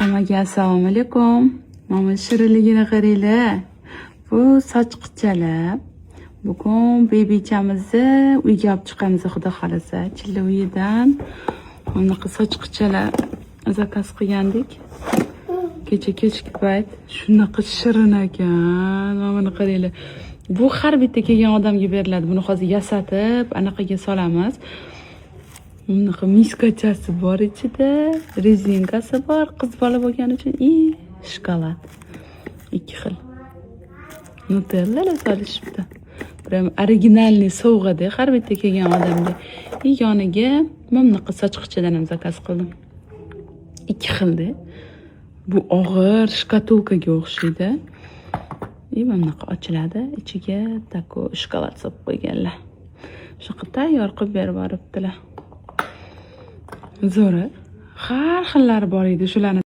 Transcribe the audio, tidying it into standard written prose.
Hammaga assalomu alaykum. Mana shirinligini qaranglar. Bu sochqichalar. Bugun bebichamizni uyga olib chiqamiz, xudo xohlasa. Chilla uyidan bunaqa sochqichalar zakaz qilgandik. Kecha kechki payt shunaqa shirin ekan. Mana buni qaranglar. Bu har bitta kelgan odamga beriladi. Buni hozir yasatib, anaqaga solamiz. Bunaqa miskachasi bor ichida, rezinkasi bor, qiz bola bo'lgani uchun и shokolad. Ikki xil. Nutellalar solishibdi. Прям оригинальный sovg'ada har bitta kelgan odamga. И yoniga mana bunaqa sochqichadan ham zakaz qildim. Ikki xilda. Bu og'ir shkatulkaga o'xshaydi. И mana bunaqa ochiladi, ichiga такой shokolad solib qo'yganlar. Shunaqa tayyor qilib berib yuboribdilar. Zo'ri. Har xillari bor edi shularni.